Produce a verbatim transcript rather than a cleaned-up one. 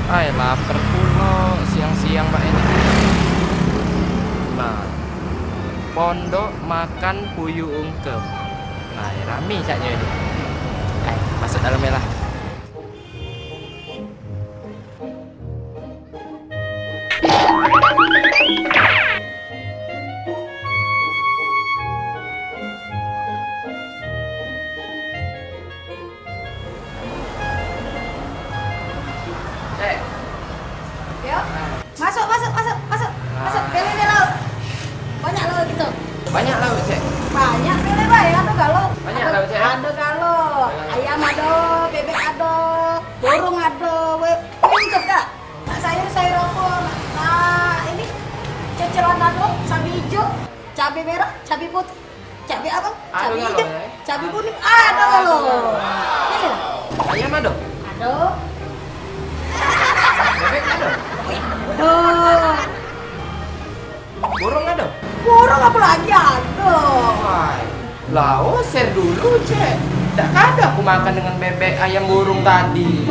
Ai, lapar pulo siang-siang mak ini. Nah, pondok makan puyu ungkep. Nah, rame caknyo ini. Ai, masuk dalam lah. Cek. Yo. Masuk, masuk, masuk, masuk. Masuk, pilih nih lauk. Banyak lauk gitu. Banyak lauk, Cek. Banyak, pilih bae, ado galo. Banyak lauk, Cek. Ado galo. Ayam ado, bebek ado, burung ado, we, lengkap dah. Nak sayur, sayur apa? Nah, ini ceceran ado, cabe hijau, cabe merah, cabe putih. Cabe apa? Ado cabe galo, hijau, eh? Cabe kuning. Ah, ado galo. Ini. Ayam ado? Ado. Bebek ado? Ado. Burung ado? Burung apa lagi ado? Wai. Lah, oser dulu, Cek. Dak kado aku makan dengan bebek ayam burung tadi.